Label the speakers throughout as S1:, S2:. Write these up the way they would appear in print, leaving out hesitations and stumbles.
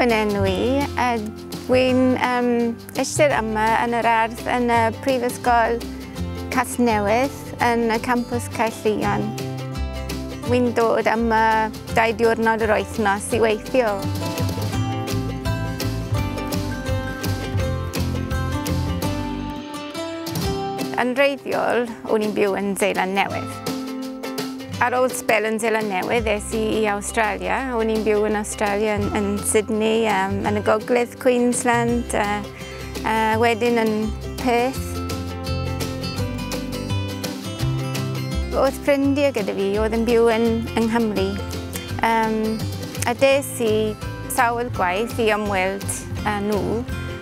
S1: yn enw i, a dwi'n eistedd yma yn yr ardd yn y Prifysgol Casnewydd yn y campws Caerllion. Wy'n dod yma 2 diwrnod yr wythnos i weithio. Yn wreiddiol, o'n i'n byw yn Seland Newydd. Ar ôl sbel yn Seland Newydd, es i i Awstralia. O'n i'n byw yn Awstralia, yn Sydney, yn y gogledd Queensland, wedyn yn Perth. Oedd ffrindiau gyda fi, oedd yn byw yng Nghymru. A des i sawl gwaith i ymweld nhw.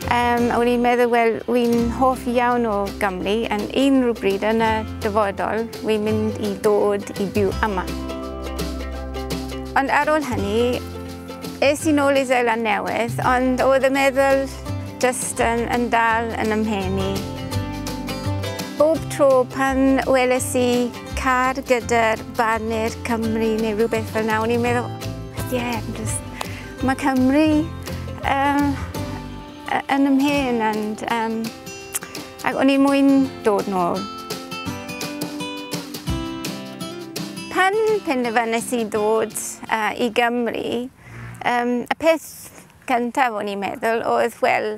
S1: O'n i'n meddwl, wel, wy'n hoff iawn o Gymru, yn unrhyw bryd yn y dyfodol, wy'n mynd i dod i byw yma. Ond ar ôl hynny, es i nôl i Seland Newydd, ond oedd y meddwl jyst yn dal yn ymhen i. Bob tro pan weles i car gyda'r baner Cymru neu rhywbeth fel 'na, o'n i'n meddwl, ie, just, mae Cymru yn ymhen, ac o'n i'n mwyn dod nôl. Pan penderfynais i ddod i Gymru, y peth cyntaf o'n i'n meddwl oedd, wel,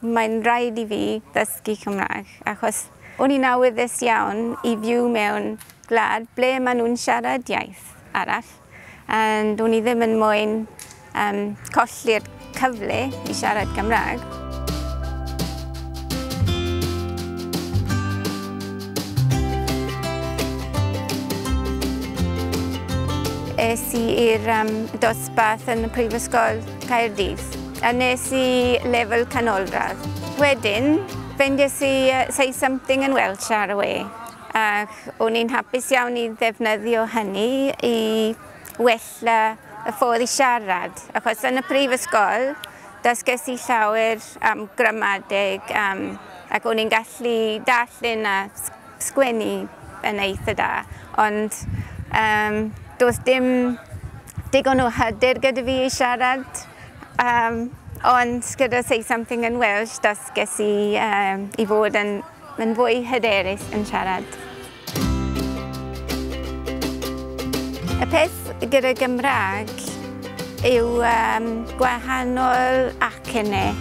S1: mae'n rhaid i fi ddysgu Cymraeg, achos o'n i'n awyddus iawn i fyw mewn gwlad ble maen nhw'n siarad iaith arall, and o'n i ddim yn moyn colli'r cyfle i siarad Cymraeg. Es i i'r dosbarth yn y Prifysgol Caerdydd a nes i lefel canolradd. Wedyn, fendies i Say Something in Welsh ar y we, ac o'n i'n hapus iawn i ddefnyddio hynny i wella y ffordd i siarad, achos yn y prifysgol dysges i llawer am gramadeg, ac o'n i'n gallu darllen a sgwennu yn eitha da, ond doedd dim digon o hyder gyda fi i siarad, ond gyda Say Something in Welsh dysges i i fod yn fwy hyderus yn siarad. Y peth gyda Gymraeg yw gwahanol acennau.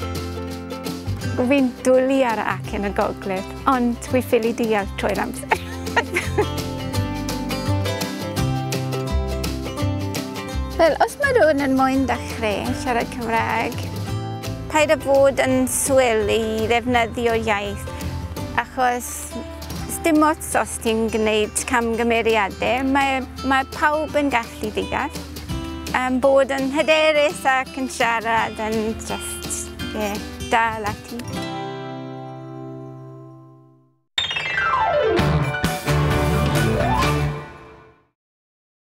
S1: Fi'n dwlu ar y acen y gogledd, ond dwi ffili deall trwy'r amser. Wel, os mae rhywun yn moyn dechrau siarad Cymraeg, paid â bod yn swil i ddefnyddio'r iaith, achos dim ots os ti'n gwneud camgymeriadau, mae pawb yn gallu deall. Bod yn hyderus ac yn siarad yn just, yeah, dal ati.